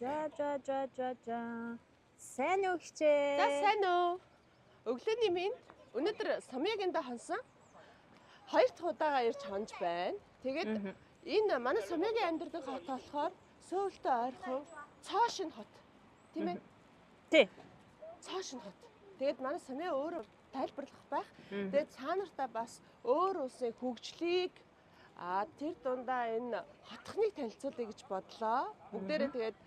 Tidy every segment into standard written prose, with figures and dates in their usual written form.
За за за за за. Сайн уу хичээ? За сайн уу. Өглөөний минь өнөөдөр Сумьягинда хонсон. Хоёр дахь удаага ирж хонж байна. Тэгээд энэ манай Сумьягийн амьдардаг хот болохоор Сөүлтэй ойрхон цоо шинэ хот. Тийм ээ? Тий. Цоо шинэ хот. Тэгээд манай Сумья өөрөө тайлбарлах байх. Тэгээд цаанартаа бас өөр улсын хөгжлийг тэр дундаа энэ хотхныг танилцуулъя гэж бодлоо. Бүгдээрээ тэгээд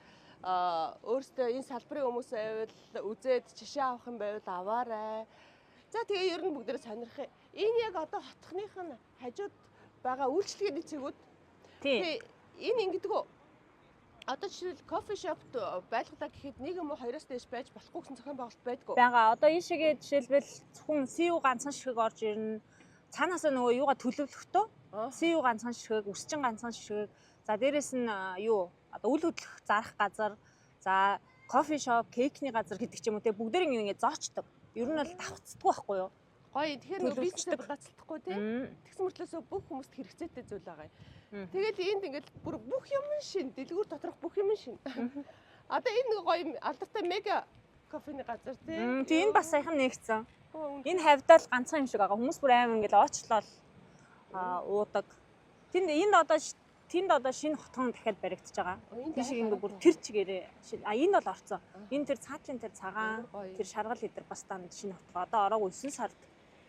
өөрсдөө энэ салбарын хүмүүс байвал үзээд жишээ авах юм байвал аваарай. За тэгээ ер нь бүгдээрээ сонирх. Энэ яг одоо хотхных нь хажууд байгаа үйлчлэгээний цэгүүд. Тий. Тэгээ энэ ингэдэг үү? Одоо жишээл кофе шопт байлгалаа гэхэд нэг юм уу хоёроос дээш байж болохгүй гэсэн зохион байгуулалт байдгүй. Бага одоо энэ шигээ жишээлбэл зөвхөн CU ганцхан ширхэг орж ирнэ. Цаанаасаа нөгөө юугаа төлөвлөхдөө CU ганцхан ширхэг, үсчин ганцхан ширхэг. За дээрэс нь юу одоо үл хөдлөх зарах газар, за кофе шоп, кейкний газар гэдэг ч юм уу те бүгдээр ингэ зоочдог. Ер нь бол давхцдаггүй байхгүй юу? Гоё. Тэгэхээр нөгөө бизнесээ Төлөвлөждөг. булаацалдахгүй тий. Тэгсэн мөртлөөсөө бүх хүмүүст хэрэгцээтэй зүйл байгаа юм. Мм. Тэгэл энд ингээл бүр бүх юм шин, дэлгүүр доторх бүх юм шин. Одоо энэ нэг гоё юм, алдартай мега кофений газар тий. Тий энэ бас саяхан нэгцэн. Оо, Энэ хавьдаа л ганцхан юм шиг байгаа. Хүмүүс бүр амар ингээл оочлол уудаг. Тэнд энэ одоо тэнд одоо шинэ хотхон дахиад баригдаж байгаа. энэ Тийш дахиад ингээ бүр харагдав. тэр чигээрээ энэ бол орцсон. Энэ тэр цаатлын тэр цагаан Амар гоё. тэр шаргал эдэр бас данд шинэ хотгоо. Одоо ороогүй 9 сард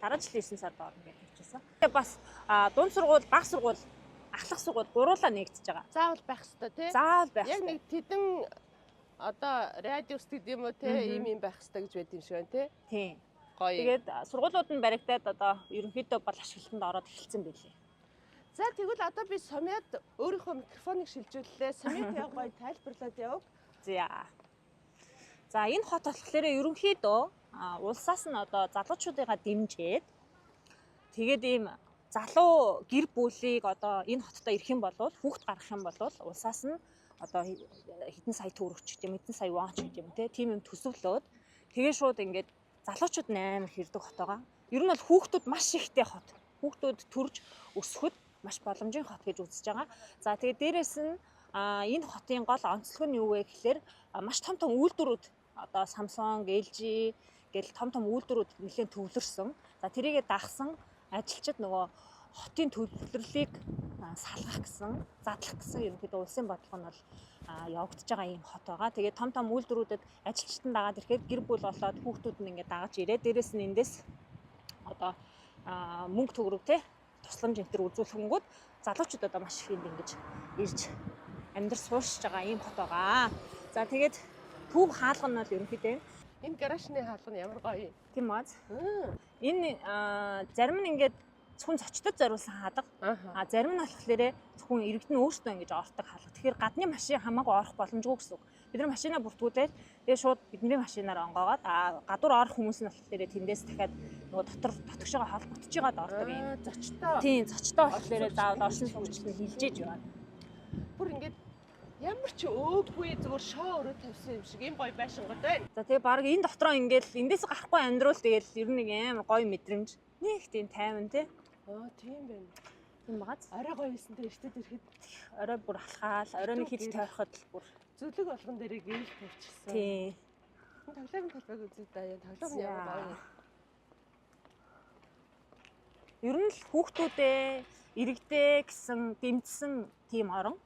дараа жилийн 9 сард орно гэж хэлчихсэн. Тэгээ бас дунд сургууль, баг сургууль, ахлах сургууль гуруулаа нэгдэж байгаа. Заавал байх хэвээр тий. Заавал байх. Яг ёстой. нэг тэдэн одоо радиус гэдэг юм уу тий, ийм юм байх хэвээр гэж байд юм шиг байна тий. Тийм. Гоё. Тэгээд сургуулиуд нь баригдаад одоо ерөнхийдөө бол ашиглалтанд ороод эхэлсэн байлээ. За тэгвэл одоо би Сумьяд өөрийнхөө микрофоныг шилжүүллээ. Сумьяд яг гоё тайлбарлаад яв. За. За энэ хот болохоор ерөнхийдөө улсаас нь одоо залуучуудыгаа дэмжиж тэгээд ийм залуу гэр бүлийг одоо энэ хотод ирэх юм бол хүүхд гаргах юм бол улсаас нь одоо хэдэн сая төгрөг ч гэдэг юм, хэдэн сая вон ч гэдэг юм те тийм юм төсөвлөөд тэгээд шууд ингээд залуучууд нь амар хэрдэг хот байгаа. Ер нь бол хүүхдүүд маш ихтэй хот. Хүүхдүүд төрж өсөхөд маш боломжийн хот гэж үзэж байгаа. За тэгээд дээрэс нь энэ хотын гол онцлог нь юу вэ гэхээр маш том том үйлдвэрүүд одоо Samsung, LG гэл том том үйлдвэрүүд нэлээд төвлөрсөн. За тэрийгэ дагсан ажилчид нөгөө хотын төвлөрлийг салгах гэсэн, задлах гэсэн ерөнхийдөө улсын бодлого нь бол явагдаж байгаа ийм хот байгаа. Тэгээд том том үйлдвэрүүдэд ажилчид нь дагаад ирэхэд гэр бүл болоод хүүхдүүд нь ингээд дагаж ирээд дээрэс нь эндээс одоо мөнгө төгрөг те тусламж энэ төр үзүүлэхэнгүүд залуучууд одоо маш их энд ингэж ирж амьдр суушж байгаа ийм хот байгаа. За тэгээд төв хаалга нь бол ерөнхийдөө энэ. Энэ гаражны хаалга нь ямар гоё юм. Тийм үү? Энэ зарим нь ингээд зөвхөн зочдод зориулсан хаалга. Зарим нь болохоор зөвхөн иргэд нь өөрсдөө ингэж ордог хаалга. Тэгэхээр гадны машин хамаагүй орох боломжгүй гэсэн үг. Бид нар машинаа бүртгүүлээд тэгээд шууд бидний машинаар онгоогоод гадуур орох хүмүүс нь болохоор тэндээс дахиад нөгөө дотор дотгошоогоо холбогдож байгаад ордог юм. Зочтой. Тийм, зочтой болохоор заавал оршин суугчд нь хилжээж явна. Бүр ингээд ямар ч өөгүй зүгээр шоо өрөө тавьсан юм шиг ийм гоё байшингууд байна. За тэгээ баг энэ дотроо ингээл эндээс гарахгүй амьдруул тэгэл ер нь нэг амар гоё мэдрэмж. Нэг тийм тайван тий. Тийм байна. Тийм багаз. Орой гоё юмсан дээр эртээд ирэхэд Орой бүр алхаал, оройн хил тойроход л бүр. Зүлэг болгон дээрээ гэрэл тавьчихсан. Тийм. Тоглоомын талбайг үзье да. Тоглоом нь ямар гоё юм. Ер нь л хүүхдүүдээ иргэдээ гэсэн дэмжсэн тийм орон.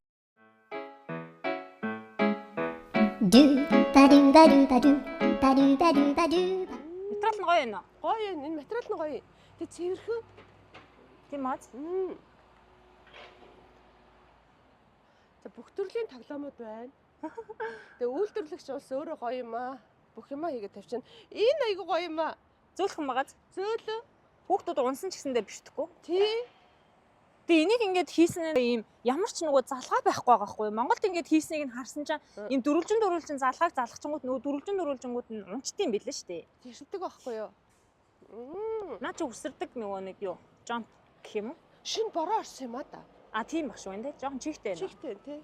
Do ba do ba do ba do ba do ba do ba do. Материал нь гоё юм уу? Гоё юм. Энэ материал нь гоё. Тэг цэвэрхэн. Тийм аа. За бүх төрлийн тоглоомууд байна. Тэгээ үйлдвэрлэгч улс өөрөө гоё юм аа. Бүх юмаа хийгээд тавьчихна. Энэ айгу гоё юм аа. Зөөлхөн багаз. Зөөлөн. Хүүхдүүд унсан ч гэсэндээ бишдэхгүй. Тий. Тэгээ энийг ингээд хийсэн нь ийм ямар ч нөгөө залгаа байхгүй байгаа хгүй. Монголд ингээд хийснийг нь харсан чинь ийм дөрвөлжин дөрвөлжин залгааг залгачингууд нөгөө дөрвөлжин дөрвөлжингүүд нь унчдсан билээ шүү дээ. Тийшдэг байхгүй юу? Наа чи үсэрдэг нөгөө нэг юу? Jump гэх юм уу? Шинэ бороо орсон юм аа да. Тийм баг шүү энэ те. Жохон чихтэй байна. Чихтэй тий.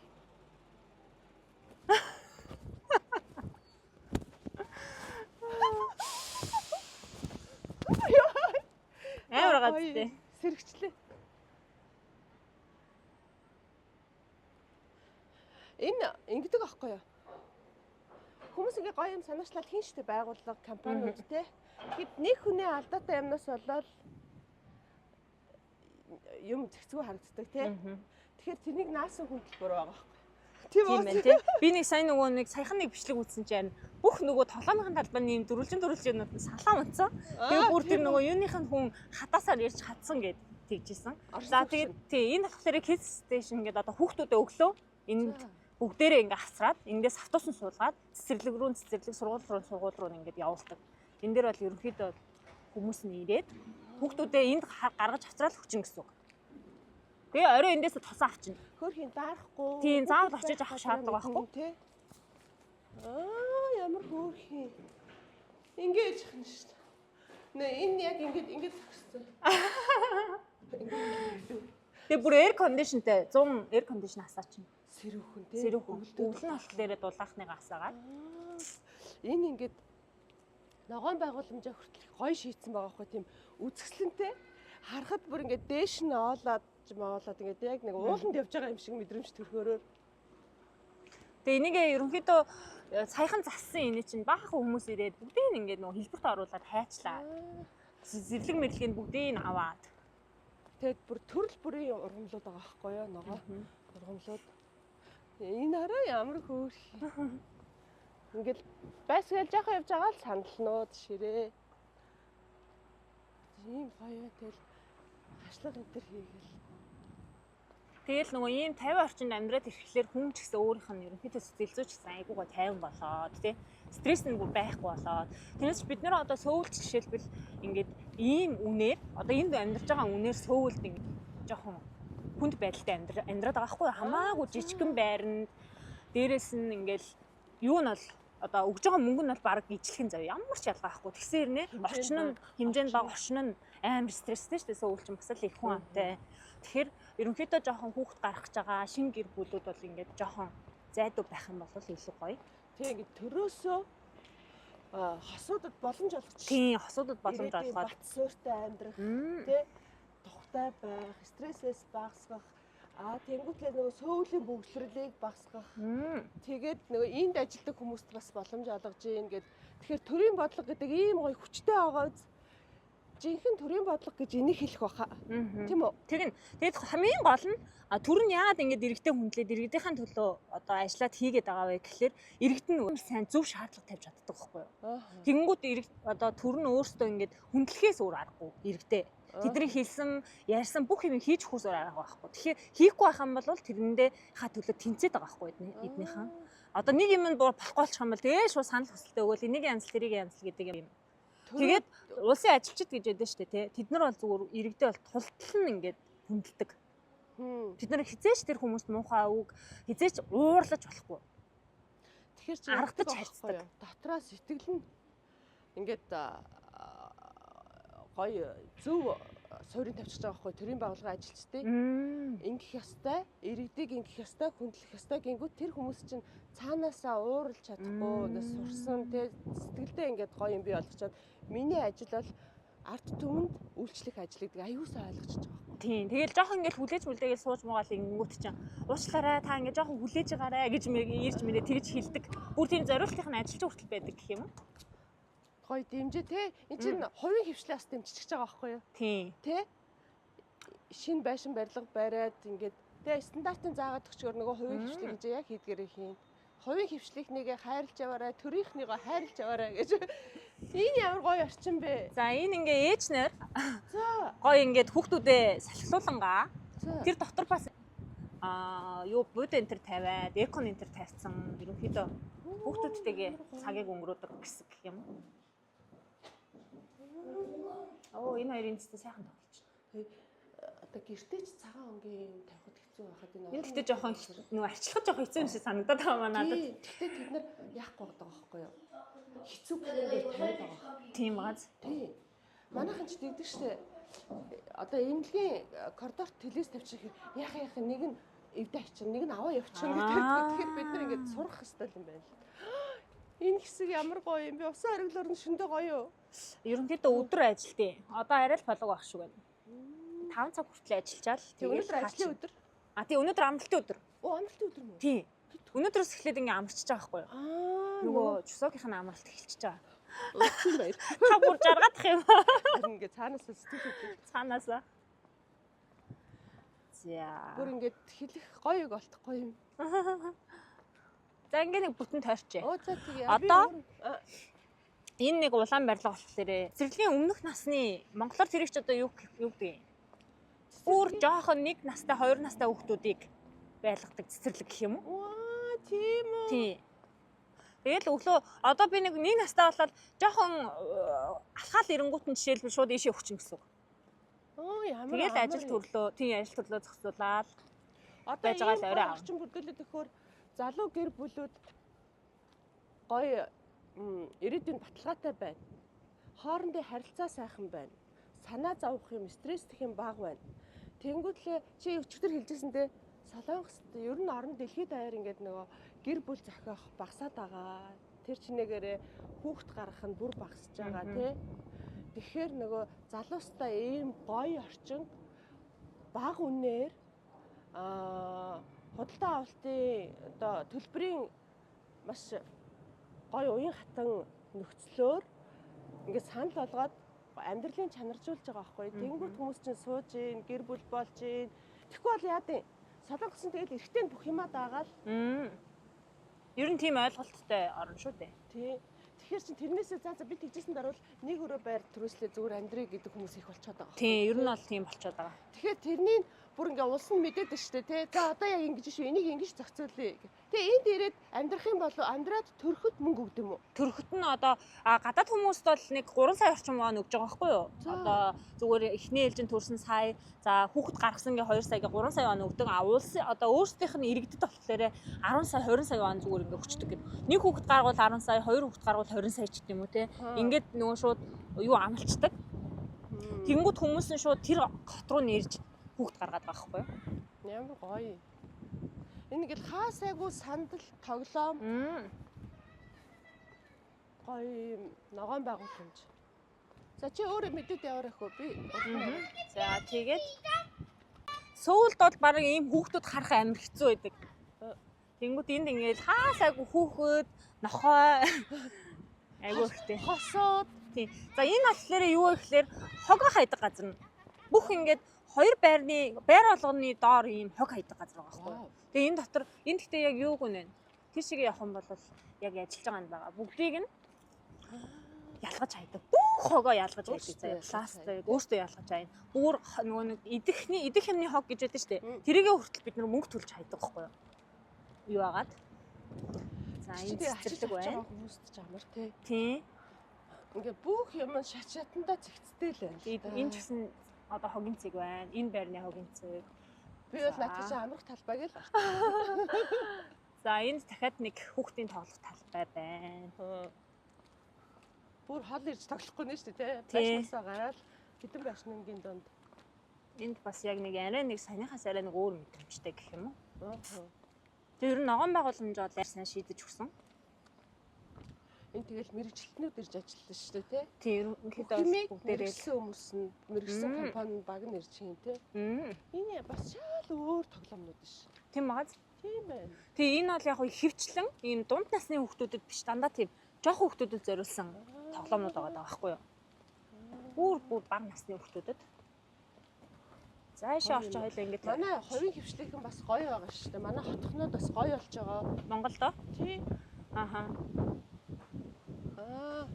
Амар байгаа зү. Сэрэгчлээ. Энэ ингэдэг аахгүй юу? Хүмүүс ингээ гоё юм санаачлал хийн штэ байгууллага, компаниуд те. Тэгэхэд нэг хүний алдаатай юмнаас болоод юм зэгцгүй харагддаг те. Тэгэхээр тэрнийг наасан хүн л буруу байгаа байхгүй. Тийм Тийм байна тий. Би нэг сайн нөгөө нэг саяхан нэг бичлэг үзсэн чинь бүх нөгөө тоглоомын талбайны юм дөрвөлжин дөрвөлжинүүд нь салаан унтсан. Тэгээ бүр тэр нөгөө юуных нь хүн хатаасаар ирж хатсан гэд тэгжсэн. За тэгээд тий энэ болохоор kids station гэдэг одоо хүүхдүүдэд өглөө энд бүгдээрээ ингээ авцраад эндээс автобус нь суулгаад цэцэрлэг рүү цэцэрлэг, сургууль руу сургууль руу ингээд явуулдаг. Энэ дээр бол ерөнхийдөө хүмүүс нь ирээд хүүхдүүдээ энд гаргаж авцраал хүчин гэсэн үг. Тэгээ орой эндээс тосоо авчина. Хөөрхийн даарахгүй. Тийм, заавал очиж авах шаардлага байхгүй. Тий. Аа, ямар хөөрхийн. Ингэж яах нь шүү дээ. Нэ энэ яг ингэж ингэж зогссон. Тэгээ бүр air conditionтэй 100 air condition асаачин. Сэрүүхэн тий. Сэрүүхэн. Өвөл нь болохоор дулаахныгаа асаагаад. Энэ ингээд ногоон байгууламжаа хүртэл гоё шийдсэн байгаа хгүй, тийм үзэсгэлэнтэй. Харахад бүр ингээд дээш нь оолоод моолоод ингээд яг нэг ууланд явж байгаа юм шиг мэдрэмж төрхөөрөөр. Тэгээ энийг ерөнхийдөө саяхан зассан энэ чинь баахан хүмүүс ирээд бүгдийг ингээд нөгөө хэлбэрт оруулаад хайчлаа. Зэрлэг мэрлэгийг бүгдийг нь аваад. Тэгээд бүр төрөл бүрийн ургамлууд байгаа байхгүй юу? Ногоо ургамлууд. Энэ хараа ямар хөөрхий. Ингээл байсгаал жоохон явж байгаа л сандалнууд ширээ. Ийм гоё, тэгэл хашлага энэ төр хийгээл. Тэгэл нөгөө ийм 50 орчинд амьдраад ирэхлээр хүн ч гэсэн өөрийнх нь ерөнхийдөө сэтгэл зүйч гэсэн айгуугаа тайван болоод тий, стресс нь бүр байхгүй болоод. Тэрнээс бид нэр одоо Сөүлд жишээлбэл ингээд ийм үнээр, одоо энд амьдарч байгаа үнээр Сөүлд ингээд жоохон хүнд байдалтай амьдраад байгаа байхгүй юу? Хамаагүй жижигхэн байранд дээрэс нь ингээд юу нь бол одоо өгж байгаа мөнгө нь бол баг ижлэхэн заяа, ямар ч ялгаа байхгүй. Тэгсэн хэрнээ орчин нь хэмжээнд бага, орчин нь амар стресстэй шүү дээ. Сөүл чинь бас л их хүн амтай. Тэгэхээр ерөнхийдөө жоохон хүүхэд гарах гэж байгаа шинэ гэр бүлүүд бол ингээд жоохон зайдуу байх юм бол илүү гоё. Тэг ингээд төрөөсөө хосуудад боломж олгочих. Тийм, хосуудад боломж олгоод бат суурьтай амьдрах, тий, тухтай байх, стрессээс багасгах, тэнгуүтлээ нөгөө сөүлийн бөглөрлийг багасгах. Тэгээд нөгөө энд ажилладаг хүмүүст бас боломж олгож ийн гэд. Тэгэхээр төрийн бодлого гэдэг ийм гоё хүчтэй байгаа биз. Жинхэнэ төрийн бодлого гэж энийг хэлэх баха. Тийм үү? Тэр нь тэгээд хамгийн гол нь төр нь яагаад ингэж иргэдээ хүндлээд иргэдийнхээ төлөө одоо ажиллаад хийгээд байгаа вэ гэхлээр иргэд нь сайн зөв шаардлага тавьж чаддаг байхгүй юу? Тэгэнгүүт одоо төр нь өөрсдөө ингэж хүндлэхээс өөр аргагүй иргэдээ. Тэдний хэлсэн, ярьсан бүх юм хийж өгөхөөс өөр арга байхгүй. Тэгэхээр хийхгүй байх юм бол тэрэндээ ха төлөө тэнцээд байгаа байхгүй эднийхэн. Одоо нэг юм нь болохгүй болчих юм бол тэгээ шууд санал хүсэлтээ өгөөл энийг янзл, тэрийг янзл гэдэг юм. Тэгээд улсын ажилчид гэж ядсан шүү дээ, тий. Тэд нар бол зүгээр иргэдээ бол тултал нь ингээд хүндэлдэг. Тэд нар хизээч тэр хүмүүст муухай үг хизээч уурлаж болохгүй. Тэгэхээр чи аргадаж харьцдаг. Дотроо сэтгэл нь ингээд гоё зөв суурин тавьчихж байгаа байхгүй төрийн байгууллагын ажилчдыг ингэх ёстой, иргэдийг ингэх ёстой, хүндлэх ёстой гингүүт тэр хүмүүс чинь цаанаасаа ууралж чадахгүй ингээд сурсан тэ сэтгэлдээ ингээд гоё юм бий болгочоод миний ажил бол ард түмэнд үйлчлэх ажил гэдэг аюусаа ойлгочихж байгаа байхгүй. Тийм. Тэгэл жоохон ингээд хүлээж мүлээгээл сууж муугаал ингэнгүүт чинь уучлаарай та ингээд жоохон хүлээж байгаарэ гэж ирж мэрэ тэгж хэлдэг. Бүр тийм зориултынх нь ажилч хүртэл байдаг гэх юм уу? Гоё дэмжээ те. Энд чинь хувийн хвшлээ бас дэмжиж байгаа байхгүй юу? Тийм. Тэ? Шинэ байшин барилга бариад ингээд тэ стандартын заагаад өчгөр нөгөө хувийн хвшлийг гэж яг хийдгээрээ хийн. Хувийн хвшлийнхнийгээ хайрлж яваарай, төрийнхнийгөө хайрлж яваарай гэж. Энэ ямар гоё орчин бэ? За энэ ингээ ээж нар За. гоё ингээд хүүхдүүдээ салхилуулангаа. За. Тэр дотор бас юу бууд энтер тавиад, экон энтер тавьсан. Ерөнхийдөө хүүхдүүдтэйгээ цагийг өнгөрөөдөг гэсэн гэх юм. Оо, энэ хоёрын цэцэн сайхан тоглож байна. Одоо гэртээ ч цагаан өнгийн юм тавихад хэцүү байхад энэ Энэ гэхдээ жоохон нөгөө арчлахад жоохон хэцүү юм шиг санагдаад байгаа маа надад. Тийм. Гэхдээ тэд нар яахгүй байгаа байхгүй юу? Хэцүү гэнээр тавиад байгаа. Тийм бааз. Тийм. Манайхан ч тэгдэг штэ. Одоо эмнэлгийн коридорт телевиз тавьчих яах яах нэг нь эвдэ авчин, нэг нь аваа явчихна гэдэг. Тэгэхээр бид нар ингээд сурах хэрэгтэй юм байна л. Энэ хэсэг ямар гоё юм бэ? Усан ориглоор нь шөндөө гоё юу? Ерөнхийдөө өдөр ажилтیں۔ Одоо арай л полог байх шиг байна. 5 цаг хүртэл ажиллачаал Тэг тэгэл өнөөдөр ажлын өдөр. А тий, өнөөдөр амралтын өдөр. Оо, амралтын өдөр мөн. Тий. Өнөөдрөөс эхлээд ингээ амарчиж байгаа байхгүй юу? Аа. Нөгөө Чусогийнх нь амралт эхэлчихэж байгаа. Ууцсан баяр. Та бүр жаргадах юм. Харин ингээ цаанаас сэтгэл хөдлөл. Цаанаасаа. За. Бүр ингээд хэлэх гоё үг олдохгүй юм. За ингээ нэг бүтэн тойрчээ. Оо за тэгээ. Одоо? Энэ нэг улаан барилга болохоор цэцэрлэгийн өмнөх насны монголоор тэрийг ч одоо юу юу гэдэг юм? Бүр жоохон нэг настай, хоёр настай хүүхдүүдийг байлгадаг цэцэрлэг гэх юм уу? Ваа, тийм үү. Тийм. Тэгэл өглөө одоо би нэг нэг настай болоод жоохон алхаал эренгүүт нь жишээлбэл шууд ийшээ өгчин гэсэн үг. Оо ямар Тэгэл амар ажил юм. төрлөө, тийм ажил төрлөө зохицуулаад Одоо байж байгаа л орой авна. орчин бүрдүүлээд өгөхөөр залуу гэр бүлүүд гоё ирээдүйн баталгаатай байна. Хоорондын харилцаа сайхан байна. Санаа зовох юм, стресстэх юм бага байна. Тэнгүүтлээ чи өчигдөр хэлжсэн те Солонгост ер нь орон дэлхийд даяар ингээд нөгөө гэр бүл зохиох багасаад байгаа. Тэр чинээгээрээ хүүхэд гаргах нь бүр багасж байгаа тий. Тэгэхээр нөгөө залуустаа ийм гоё орчин бага үнээр худалдаа авалтын одоо төлбөрийн маш гоё уян хатан нөхцлөөр ингээд санал болгоод амьдралын чанаржуулж байгаа байхгүй. Тэнгүүт хүмүүс чинь сууж ийн, гэр бүл болж ийн. Тэгэхгүй бол яа дий? Солонгос нь тэгэл эрэгтэй нь бүх юмаа дагаал. Ер нь тийм ойлголттой орн шүү дээ. Тий. Тэгэхээр чин тэрнээсээ за за би тэгжсэн даруул нэг өрөө байр төрөөслөө зүгээр амьдрий гэдэг хүмүүс их болчиход байгаа. Тийм, ер нь бол тийм болчиход байгаа. Тэгэхээр тэрний бүр ингээ улс нь мэдээд байна шүү дээ, тий. За одоо яг ингэж шүү, энийг ингэж зохицуулъя. Тэгээ энд ирээд амьдрах юм болов амьдраад төрөхөд мөнгө өгд юм уу? Төрөхөд нь одоо гадаад хүмүүст бол нэг 3 сая орчим вон өгж байгаа байхгүй юу? Одоо зүгээр эхний ээлжинд төрсэн сая, за хүүхэд гаргасан гэ 2 сая гэ 3 сая вон өгдөг. А улс одоо өөрсдийнх нь иргэдэд болохоор 10 сая 20 сая вон зүгээр ингээ өгчдөг гэд. Нэг хүүхэд гаргавал 10 сая, хоёр хүүхэд гаргавал 20 сая ч гэдэм үү те. Ингээд нөгөө шууд юу амлцдаг. Тэнгүүд хүмүүс нь шууд тэр хот руу нэрж хүүхэд гаргаад байгаа байхгүй юу? Ямар гоё. Энэ ингээл хаа сайгүй сандал тоглоом гоё юм ногоон байгууламж. За чи өөрөө мэдээд яваар ах уу би. За тэгээд Сөүлд бол баг ийм хүүхдүүд харах амар хэцүү байдаг. Тэнгүүд энд ингээл хаа сайгүй хүүхэд, нохой айгүй ихтэй. Хосоод Тийм. За энэ болохоор юу вэ гэхээр хогоо хайдаг газар нь. Бүх ингээд хоёр байрны байр болгоны доор ийм хог хайдаг газар байгаа байхгүй юу? Тэгээ энэ дотор энэ гэхдээ яг юуг үнэ? Тэр шиг явах юм бол яг ажиллаж байгаа юм байгаа. Бүгдийг нь ялгаж хайдаг. Бүх хогоо ялгаж хайдаг заяа. Пластик өөртөө ялгаж хайна. Бүр нөгөө нэг идэхний идэх юмны хог гэж байдаг шүү дээ. Тэрийгээ хүртэл бид нар мөнгө төлж хайдаг байхгүй юу? Юу агаад? За энэ цэцэрлэг байна. Хүмүүст ч амар тий. Тийм. Ингээ бүх юм шат шатандаа цэгцтэй л байна. Энэ ч гэсэн одоо хогийн цэг байна. Энэ байрны хогийн цэг. Би бол над чинь амрах талбай гэл. За энд дахиад нэг хүүхдийн тоглох талбай байна. Бүр хол ирж тоглохгүй нэ шүү дээ, тий. Байшнаасаа гараад хэдэн байшнангийн дунд. Энд бас яг нэг арай нэг саяныхаас арай нэг өөр мэдрэмжтэй гэх юм уу? Тэр ер нь ногоон байгууламж бол сайн шийдэж өгсөн. Энэ тэгэл мэрэгчлэтнүүд ирж ажилласан шүү дээ, тий. Тийм, ерөнхийдөө бүгдээрээ мэрэгсэн хүмүүс нь мэрэгсэн компани баг нь ирж чинь тий. Энэ бас шал өөр тоглоомнууд ш. Тийм багаз. Тийм байна. Тэгээ энэ бол яг хөвчлэн ийм дунд насны хүүхдүүдэд биш дандаа тийм жоохон хүүхдүүдэд зориулсан тоглоомнууд байгаа даа байхгүй юу? Бүр бүр бага насны хүүхдүүдэд. За ийшээ орч хоёлаа ингэж манай хувийн хөвчлийнхэн бас гоё байгаа шүү дээ. Манай хотхнууд бас гоё болж байгаа. Монголд оо? Тий. Аха. Аа.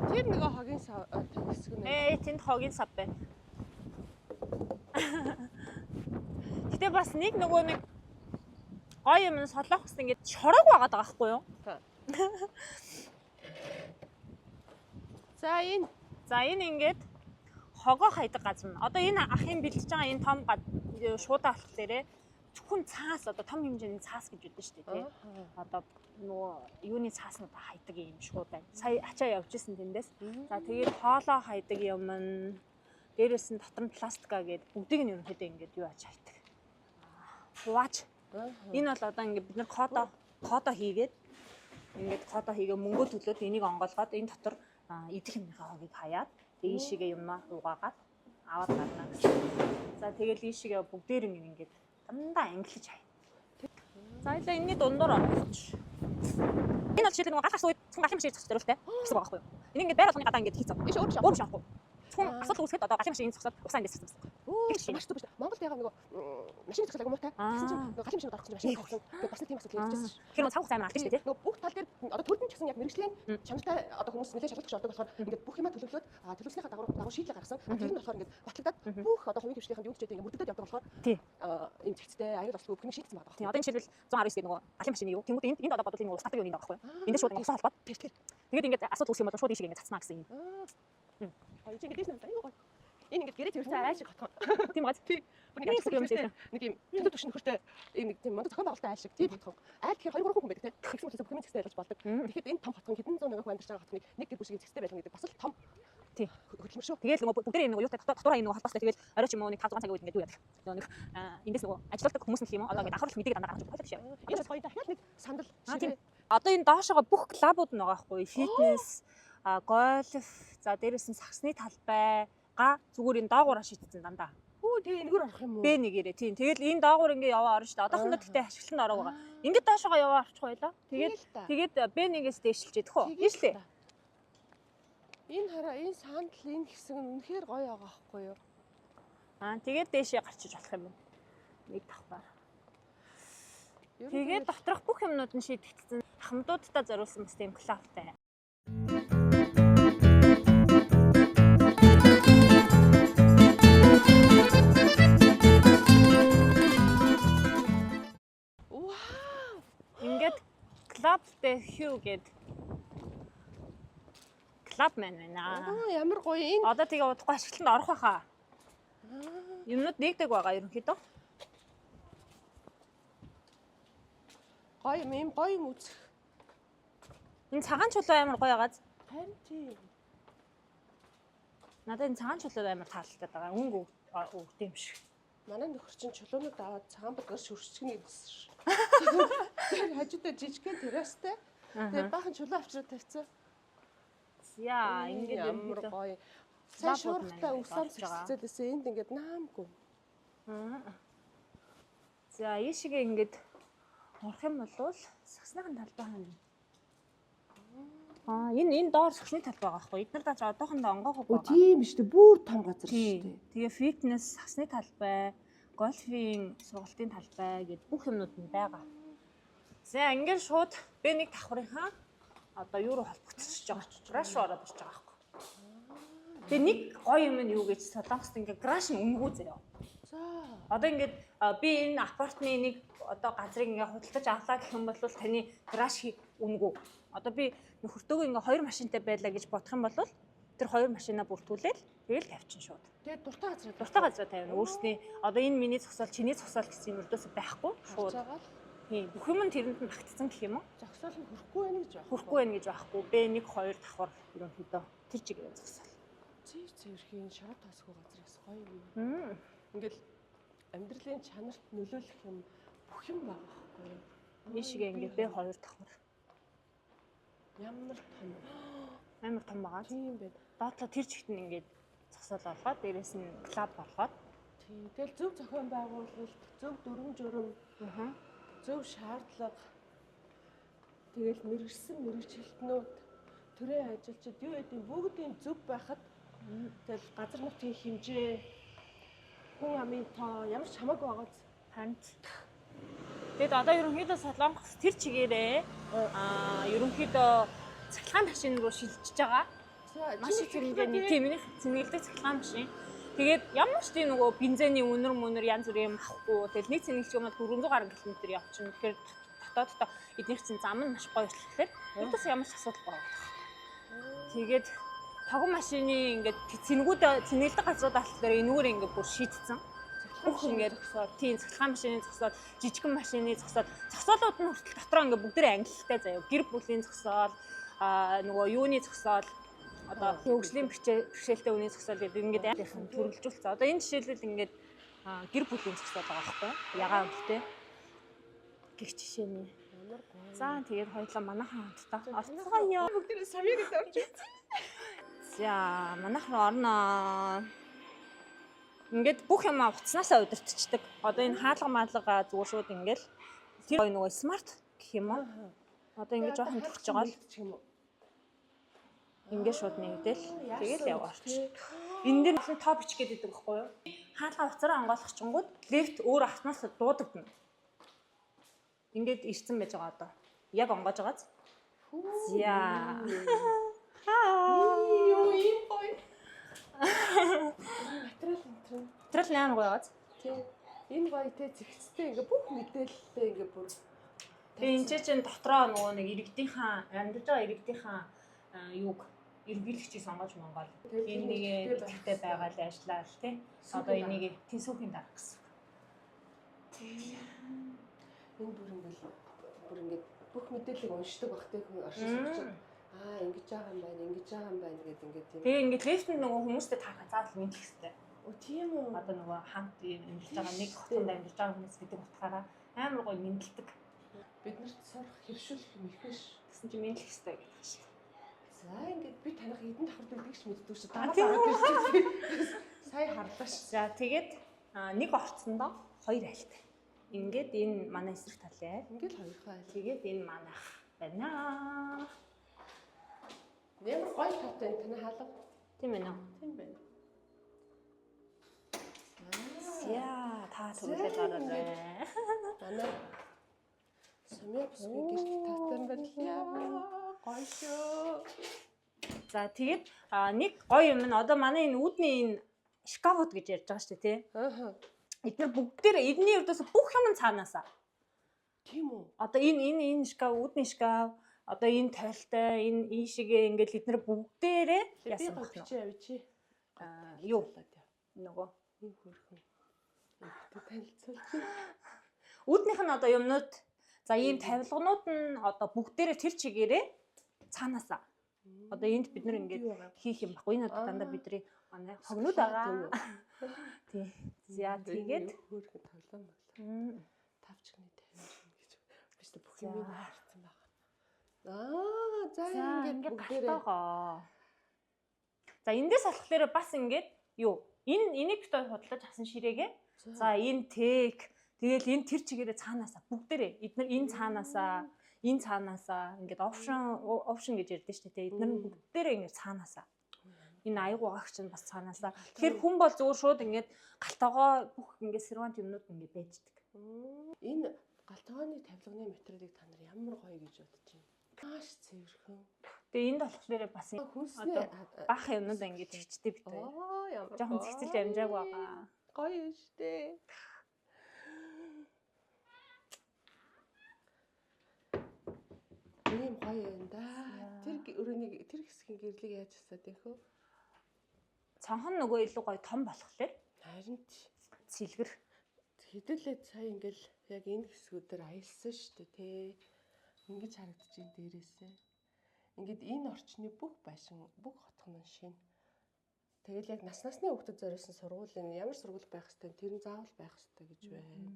Тэр нөгөө хогийн сав хэсэг нь. Тэнд хогийн сав байна. Гэтэ бас нэг нөгөө нэг гоё юм Солонгост ингээд шорог байгаад байгаа байхгүй юу? За энэ. За энэ ингээд хогоо хайдаг газар нь. Одоо энэ ахын бэлтэж байгаа энэ том шуудаа болохоор зөвхөн цаас одоо том хэмжээний цаас гэж өгдөн шүү дээ тий. Одоо нөгөө юуны цааснуудаа хайдаг юм шууд байна. Сая ачаа явж исэн тэндээс. За тэгээд хоолоо хайдаг юм нь дээрээс нь дотор нь пластика гээд бүгдийг нь ерөнхийдөө ингээд юу аач хайдаг. Хувааж. Энэ бол одоо ингээд бид нар кодо хийгээд ингээд кодо хийгээ мөнгө төлөөд энийг онгоолгоод энэ дотор идэх юмныхаа хогийг хаяад тэг ийшээгээ юмаа угаагаад аваад гарна гэсэн. За тэгэл ийшээгээ бүгдээр ингээд дандаа ангилж хай. За хоёлаа энэний дундуур орчих. Энэ бол жишээлбэл нөгөө гал гарсан үед зөвхөн галын машин зогсох зориулттай гэсэн байгаа байхгүй юу? Энэ ингээд байр болгоны гадаа ингээд хийцэн. Ийш өөр биш. Өөр биш аахгүй. Зөвхөн асуудал үүсгэхэд одоо галын машин зогсоод угсаа ингээд зогссон. Өө маш зүг биш. Монголд ягаа нөгөө машины зогсоол айгу муутай. Тэгсэн чинь нөгөө галын машинууд орох чинь машин зогсон. Тэгээд бас нэг тийм асуудал ярьжсэн. Тэгэхээр нөгөө цаг хугацаа амар алдсан шүү дээ, тий? Нөгөө бүх тал дээр одоо төрдөн ч гэсэн яг мэрэгжлийн чанартай одоо хүмүүс нэлээд шалгалт ордог болохоор ингээд бүх юмаа төлөвлөөд төлөвлөснийхаа дагуу шийдлээ гаргасан. Тэр нь болохоор ингээд батлагдаад бүх одоо хувийн хвшлийнхэнд юу ч гэдэг ингээд мөрдөгдөд явдаг болохоор ийм зэгцтэй аюул ослгүй бүх юм шийдсэн байгаа. Тийм, одоо энэ жишээлбэл 119 гэдэг нөгөө галын машины юу. Тэнгүүд энд одоо бодвол энэ ус татдаг юу юм байгаа байхгүй юу? Энд шууд ингээд усан холбоод. Тэр тэр. Тэгээд ингээд асуудал үүсэх юм бол шууд ийшээ ингээд цацнаа гэсэн юм. Аа чи ингээд дээш нь аюу гоё. Энэ ингээд гэрээ цэвэрсэн айл шиг хотхон. Тийм газ. Тий. Бүр нэг ажил юм шиг. Нэг юм төлөв түвшин нөхөртэй ийм нэг тийм мундаг зохион байгуулалттай айл шиг тийм хотхон. Айл тэгэхээр 2 3 хүн байдаг тийм. Тэгсэн мэт бүх юм зэгцтэй байлгаж болдог. Тэгэхэд энэ том хотхон хэдэн зуун мянган хүн амьдарч байгаа хотхныг нэг гэр бүл шиг зэгцтэй байлгана гэдэг бас л том тий хөдөлмөр шүү. Тэгээл нөгөө бүгдээ юм нөгөө юутай дотоороо юм нөгөө холбоостой тэгэл орой ч юм уу нэг 5 6 цагийн үед ингээд юу яадаг. Нөгөө нэг эндээс нөгөө ажилтдаг хүмүүс нь юм уу одоо ингээд анхаарал мэдээг дандаа гаргаж өгөх биш. Энэ бас гоё дахиад нэг сандал шиг. Одоо энэ доошогоо бүх клубууд нь байгаа байхгүй фитнес, гольф, за дээрэс нь саксны талбай га зүгээр энэ доогоороо шийдсэн дандаа. Хүү тэгээ энэгээр орох юм уу? Б нэгээрээ тийм. Тэгэл энэ доогуур ингээ яваа орно шүү дээ. Одоохондоо тэгтээ ашиглалтанд ороог байгаа. Ингээд доошогоо яваа орчих байлаа. Тэгээд тэгээд Б1-ээс дээшилж идэх үү? Ийшлээ. Энэ хараа энэ сандал энэ хэсэг нь үнэхээр гоё байгаа байхгүй юу? Тэгээд дээшээ гарчиж болох юм байна. Нэг давхар. Тэгээд доторх бүх юмнууд нь шийдэгдсэн. Ахмадуудтай зориулсан бас тийм клубтай. Вау! Ингээд клуб дээр хүү гээд клуб мэн байна. Аа ямар гоё энэ. Одоо тэгээ удахгүй ашиглалтанд орох байхаа. Юмнууд нэгдэг байгаа ерөнхийдөө. Гоё юм, ийм гоё юм үзэх. Энэ цагаан чулуу амар гоё байгааз. Харин тийм. Надад энэ цагаан чулуу амар таалагдаад байгаа. Өнгө өгд юм шиг. Манай нөхөр чинь чулуунууд аваад цагаан будгаар шүршчихнэ гэсэн ш. Тэр хажуудаа жижигхэн террастай. Тэгээ баахан чулуу авчираад тавьсан. За ингээд ямар гоё. Сайн шуурхтай өвсөн цэцэлээсээ энд ингээд наамгүй. За ийшээ ингээд орох юм бол сагсныхын талбай хань. Аа энэ доор сагсны талбай байгаа байхгүй. Эднэр даач одоохондоо онгоогоо байгаа. Тийм шүү дээ. Бүр том газар шүү дээ. Тэгээ фитнес, сагсны талбай, гольфийн сургалтын талбай гэд бүх юмнууд нь байгаа. За ингээд шууд би нэг давхрынхаа одоо юу руу холбогдчихож байгаа ч гараж руу ороод ирж байгаа байхгүй. Тэгээ нэг гоё юм нь юу гэж Солонгост ингээд гараж нь үнэгүй заяа. За. Одоо ингээд би энэ апартны нэг одоо газрыг ингээд худалдаж авлаа гэх юм бол таны гараж үнэгүй. Одоо би нөхөртөөгөө ингээд хоёр машинтай байлаа гэж бодох юм бол тэр хоёр машинаа бүртгүүлээл тэгэл тавьчин шууд. Тэгээд дуртай газар Дуртай газараа тавина. Өөрсний одоо энэ миний зогсоол, чиний зогсоол гэсэн юм өрдөөс байхгүй шууд. Тийм, бүх юм нь тэрэнд нь багтцсан гэх юм уу? Зогсоол нь хөрөхгүй байх гэж байна. Хөрөхгүй байх гэж байхгүй. B1 2 давхар ерөнхийдөө тэр чигээр зогсоол. Цэвэр цэвэрхийн шараа тоосгүй газар бас гоё юм. Ингээл амьдралын чанарт нөлөөлөх юм бүх юм байгаа байхгүй юу? Ийшгээ ингээд B2 давхар. Ямар том. Амар том байгаа. Тийм байна. Доотлоо тэр чигт нь ингээд зогсоол олгоод дээрээс нь клуб болгоод. Тийм. Тэгэл зөв зохион байгуулалт, зөв дүрм журам, зөв шаардлага. Тэгэл мэрэгсэн мэрэгчлэтнүүд, төрийн ажилчид юу гэдэг бүгдийн зөв байхад тэгэл газар нутгийн хэмжээ, хүн амын тоо ямар ч хамаагүй байгааз. Харин. Тэгэд одоо ерөнхийдөө Солонгос тэр чигээрээ ерөнхийдөө цахилгаан машин руу шилжиж байгаа. Маш их хэмжээний тийм миний цэнгэлдэг цахилгаан машин. Тэгээд ямар ч тийм нөгөө бензиний үнэр мүнэр янз бүрийн юм авахгүй. Тэгэл нэг цэнгэлч юм бол 400 гаруй км явчихна. Тэгэхээр дотооддоо эднийх чинь зам нь маш гоё болохоор ердөөс ямар ч асуудал байгаа. Тэгээд тогон машины ингээд цэнгүүд цэнгэлдэг газрууд болохоор энүүгээр ингээд бүр шийдсэн. Бүх ингээд тийм цахилгаан машины зогсоол, жижигхэн машины зогсоол, зогсоолууд нь хүртэл дотроо ингээд бүгдээрээ ангилалтай заяа. Гэр бүлийн зогсоол, нөгөө юуны зогсоол, одоо хөгжлийн бэрхшээлтэй үний зогсоол гэдэг ингээд айлынхан төрөлжүүлсэн. Одоо энэ жишээлбэл ингээд гэр бүлийн зогсоол байгаа байхгүй юу? Ягаан өнгөтэй. Гэх жишээний. Ямар гоё. За тэгээд хоёлаа манайхан хамтдаа орцгоё. Бүгдээрээ самья гэдэг орж ирсэн. За манайхан руу орноо. Ингээд бүх юм утаснаасаа удирдчихдаг. Одоо энэ хаалга маалга зүгээр шууд ингээд тэр гоё нөгөө смарт гэх юм уу? Одоо ингэ жоохон төгсөж байгаа л юм уу? Ингээ шууд нэгдэл тэгэл яв орч. Энэ дээр олон тоо бичих гээд байдаг байхгүй юу? Хаалга уцаараа онгойлгочингууд лифт өөр автомат дуудагдана. Ингээд ирсэн байж байгаа одоо. Яг онгоож байгааз. За. Хаа. Юу юм гоё. Материал энэ төр. Материал амар гоё байгааз. Тийм. Энэ гоё те зэгцтэй ингээ бүх мэдээлэлтэй ингээ бүр. Тэгээ энэ чинь дотроо нөгөө нэг иргэдийнхаа амьдарч байгаа иргэдийнхаа юуг эргэлэгчийг сонгож монгол. Энэ нэг идэвхтэй байгаа л ажиллаа л тий. Одоо энийг тэнсүүхийн дарга гэсэн. Энэ бүр ингээл бүр ингээд бүх мэдээллийг уншдаг бах тий хүн оршин суугч. Аа ингэж байгаа юм байна, ингэж байгаа юм байна гэд ингээд тийм. Тэгээ ингээд лифтэнд нөгөө хүмүүстэй таарах заавал мэдлэх хэрэгтэй. Оо тийм үү. Одоо нөгөө хамт амьдарч байгаа нэг хотонд амьдарч байгаа хүмүүс гэдэг утгаараа амар гоё мэдлдэг. Биднэрт сурах хэршүүлэх юм их биш. Тэгсэн чинь мэдлэх хэрэгтэй гэдэг шүү дээ. За ингээд би таних хэдэн давхар дэгдэг ч мэддэг шүү. Дараа дараа ирчихсэн. Сая харлаа ш. За тэгээд нэг орцондоо хоёр айлтай. Ингээд энэ манай эсрэг талын айл. Ингээд хоёрхан айл. Тэгээд энэ манайх байна. Ямар гоё таатай энэ таны хаалга. Тийм ээ нөө. Тийм байна. За та түлээд ороорой. Манай Сумья бүсгүй гэрт таатай байна. Гоё шүү. За тэгээд нэг гоё юм нь одоо манай энэ үүдний энэ шкафууд гэж ярьж байгаа шүү дээ тий. Аа. Эдгээр бүгдээр эдний ердөөс бүх юм цаанаасаа. Тийм үү? Одоо энэ энэ энэ шкаф, үүдний шкаф, одоо энэ тойлтой, энэ ийшээгээ ингээл эднэр бүгдээрээ яасан байх бэ? Чи авчи. Аа юу? Нөгөө ийм хөөрхөн. Ингээд танилцуулж. Үүднийх нь одоо юмнууд за ийм тавилганууд нь одоо бүгдээрээ тэр чигээрээ цаанаасаа. Одоо энд бид нар ингээд хийх юм баггүй. Энэ одоо дандаа бидний манай хогнууд байгаа. Тий. За тэгээд хөөрхөн тоглоом байна. Тавч гинэ тавина гэж биш үү бүх юм харсан байгаа. Аа за ингээд бүгдээрээ галтайгаа. За эндээс болохоор бас ингээд юу энэ энийг бит хоёр худалдаж авсан ширээгээ. За энэ тег тэгэл энэ тэр чигээрээ цаанаасаа бүгдээрээ эднэр энэ цаанаасаа энэ цаанаасаа ингээд option гэж ярьдэн шүү дээ. Эднэр нь бүгдээрээ ингээд цаанаасаа. Энэ аяг угаагч нь бас цаанаасаа. Тэгэхээр хүн бол зүгээр шууд ингээд галтайгоо бүх ингээд сервант юмнууд ингээд байждаг. Энэ галтгооны тавилганы материалыг та нар ямар гоё гэж бодож байна. Маш цэвэрхэн. Тэгээ энд болохоор бас хүнсний бах юмнууд ингээд чигчтэй бит хоёр. Аа ямар. Жохон цэгцэлж амжаагүй байгаа. Гоё юм штэ. Ийм гоё юм да. Тэр өрөөнийг тэр хэсгийн гэрлийг яаж асаад юм хөө? Цонхон нөгөө илүү гоё том болохоор Харин цэлгэр. Хэдүүлээ сая ингээл яг энэ хэсгүүдээр аялсан шүү дээ тий. Ингэж харагдаж байна дээрээсээ. Ингээд энэ орчны бүх байшин, бүх хотхон нь шинэ. Тэгэл яг нас насны хүүхдэд зориулсан сургуулийн ямар сургууль байх хэвтэй, тэр нь заавал байх хэвтэй гэж байна.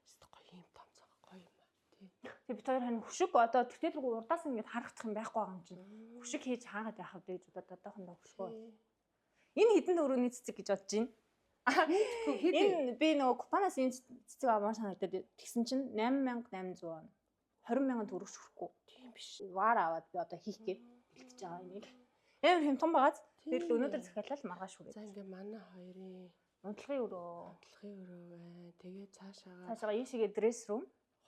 Эсвэл гоё юм том цог гоё юм аа тий. Тэг бид хоёр хань хөшиг одоо тэртээ тэргүй урдаас ингээд харагдах юм байхгүй байгаа юм чинь. Хөшиг хийж хаагаад яах вэ гэж бодоод одоохондоо хөшгөө. Энэ хэдэн төгрөгийн цэцэг гэж бодож байна. Энэ би нөгөө Купанаас энэ цэцэг аваар санагдаад тэгсэн чинь 8800 он. 20 мянган төгрөг шүрэхгүй. Тийм биш. Вар аваад би одоо хийх гээд бэлтэж байгаа энийг. Амар хямдхан байгааз. Тэгэл өнөөдөр захиалал маргааш хүрээ. За ингээ манай хоёрын унтлагын өрөө. Унтлагын өрөө байна. Тэгээ цаашаага. Цаашаага ийшээгээ dress room.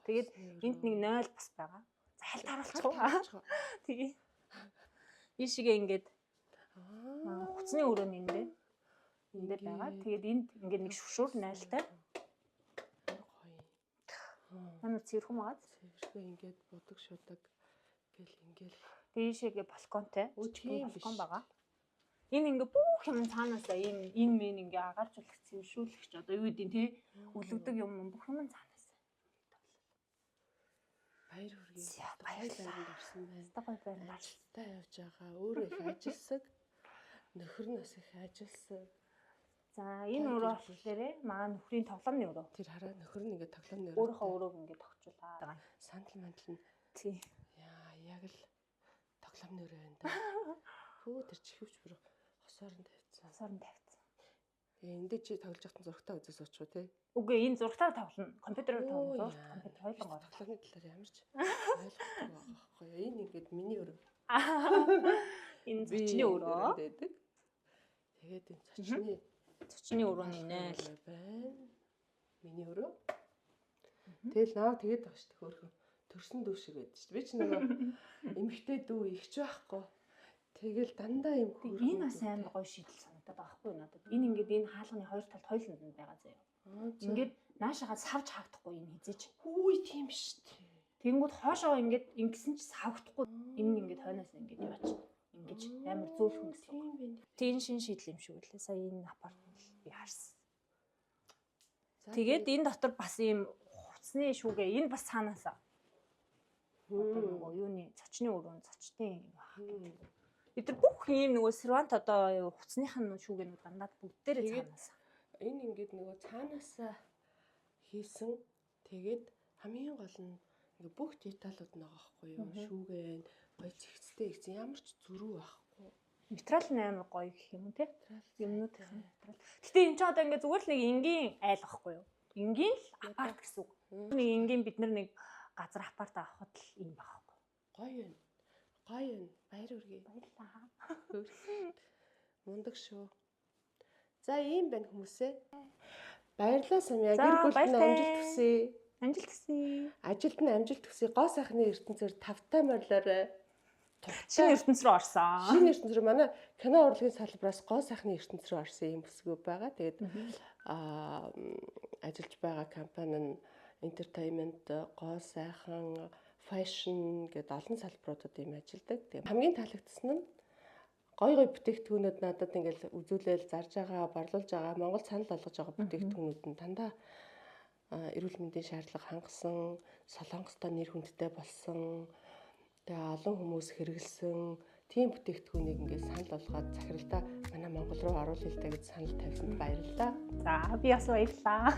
Тэгээд энд нэг 0 бас байгаа. За хальт харуулчих уу? Тэгээ. Ийшээгээ ингээд хуцны өрөө нь эндээ. Эндээ байгаа. Тэгээд энд ингээд нэг шүшүүр найлтай. Амар цэвэрхэн байгаа. Цэвэрхэн ингээд будаг шудаг гэл ингээл. Тэгээд ийшээгээ балконтой. Тийм балкон байгаа. Энэ ингээ бүх юм цаанаасаа ийм энэ мэн ингээ агааржуулах, цэвэршүүлэх ч одоо юу гэдэг те үлгдэг юм бүх юм цаанаасаа. Баяр хүргэе. Баярлалаа. Орсон байна. Гоё байр Ажилтаа явж байгаа. Өөрөө их ажилсаг. Нөхөр нь бас их ажилсаг. За энэ өрөө болохоор манай нөхрийн тоглоомны өрөө. Тэр хараа нөхөр нь ингээ тоглоомны өрөө. Өөрийнхөө өрөөг ингээ тогтчулаа. Сандал мандал нь. Тий. Яа, яг л тоглоомны өрөө байна да. Хөө тэр чихвч бүр хосоор нь тавьсан. Хосоор нь тавьсан. Энд дээр чи тоглож байхад зурагтаа үзээ суучих уу те? Үгүй, энэ зурагтаар тоглоно. Компьютероор тоглоно. Оо, Зурагт яа. компьютер хоёулангаар. Тоглоомны талаар ямар ч ойлгохгүй байгаа байхгүй юу? Энэ ингээд миний өрөө. Энэ Би зочны энэ өрөө. өрөөнд байдаг. Тэгээд энэ зочны Зочны өрөө нь инээ л. байна. Миний өрөө. Тэгэл наваа тэгээд байгаа шүү дээ хөөрхөн. Төрсөн дүү шиг байдаг шүү дээ. Би ч нөгөө эмэгтэй дүү ихч байхгүй. Тэгэл дандаа юм хөөрхөн. Энэ бас амар гоё шийдэл санагдаад байгаа хгүй надад. Энэ ингээд энэ хаалганы хоёр талд хоёуланд нь байгаа заяа. Ингээд наашаага савж хаагдахгүй энэ хизээч. Хүй, тийм шүү дээ. Тэнгүүд хоошоо ингээд ингэсэн ч савхдахгүй. Энэ нь ингээд хойноос ингээд яваач. Ингэж амар зөөлхөн гэсэн. Тийм байна. Тийм шин шийдэл юм шиг үлээ. Сая энэ апартмент би харсан. За, Тэгээд энэ дотор бас ийм хувцсны шүүгээ энэ бас цаанаасаа одоо нөгөө юуны цочны өрөө цочтын юм баг. Бид нар бүх ийм нөгөө сервант одоо юу хувцсных нь шүүгэнүүд дандаа бүгдээрээ Тэгээд- цаанаасаа. Энэ ингээд нөгөө цаанаасаа хийсэн. Тэгээд хамгийн гол нь ингээ бүх деталууд нь байгаа байхгүй юу? Шүүгэн, гоё цэгцтэй хийсэн. Ямар ч зөрүү байхгүй. Материал нь амар гоё гэх юм уу те? Материал Юмнуудын материал. Гэтэ энэ ч одоо ингээ зүгээр л нэг энгийн айл байхгүй юу? Энгийн л апарт гэсэн үг. Нэг энгийн бид нар нэг газар апарт авахд л юм байгаа байхгүй. Гоё юм. Гоё юм. Баяр хүргэе. Баярлалаа. Мундаг шүү. За, ийм байна хүмүүсээ. Баярлалаа, Самя. За, Гэр бүлд нь баяртай. амжилт хүсье. Амжилт хүсье. Ажилд нь амжилт хүсье. Гоо сайхны ертөнцөөр тавтай морилоорой. Шинэ ертөнц рүү орсон. Шинэ ертөнц рүү, манай кино урлагийн салбараас гоо сайхны ертөнц рүү орсон юм бүсгүй байгаа. Тэгээд ажиллаж байгаа компани нь entertainment, гоо сайхан, fashion гэдэг олон салбаруудад юм ажилладаг. Тэгээд хамгийн таалагдсан нь гой гой бүтээгдэхүүнүүд надад ингээл үзүүлээл зарж байгаа, борлуулж байгаа, Монгол санал болгож байгаа бүтээгдэхүүнүүд нь дандаа эрүүл мэндийн шаардлага хангасан, Солонгостой нэр хүндтэй болсон, тэгээ олон хүмүүс хэрэгэлсэн тийм бүтээгдэхүүнийг ингээд санал болгоод захиралдаа манай Монгол руу оруулъя л да гэж санал тавьсанд баярлалаа. За, би бас баярлалаа.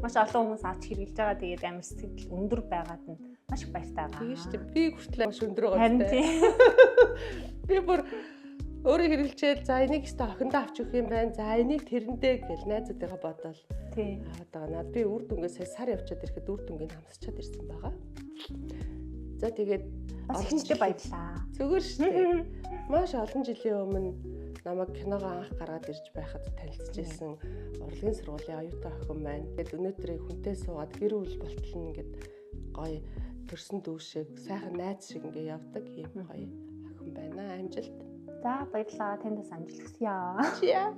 Маш олон хүмүүс авч хэрэглэж байгаа. Тэгээд амар сэтгэл өндөр байгаад нь маш их баяртай байгаа. Тэгээ шүү дээ. Би хүртэл маш өндөр байгаа Харин зү. тийм. Би бүр өөрөө хэрэглэчээл, за, энийг өстө охиндоо авч өгөх юм байна. За, энийг тэрэндээ гэл найзуудыгаа бодоол аваад байгаа. Наад би үр дүнгээ сая сар явчаад ирэхэд үр дүнгийг хамсчаад ирсэн байгаа. За, тэгээд Бас олон ихтэй баярлалаа. Зүгээр шүү дээ. Маш олон жилийн өмнө намайг киногоо анх гаргаад ирж байхад танилцж ирсэн урлагийн сургуулийн оюутан охин байна. Тэгээд өнөөдрийг хүнтэй суугаад гэр бүл болтол нь ингээд гоё төрсөн дүү шиг, сайхан найз шиг ингээд явдаг юм гоё охин байна. Амжилт. За, баярлалаа. Танд бас амжилт хүсье. Чиа.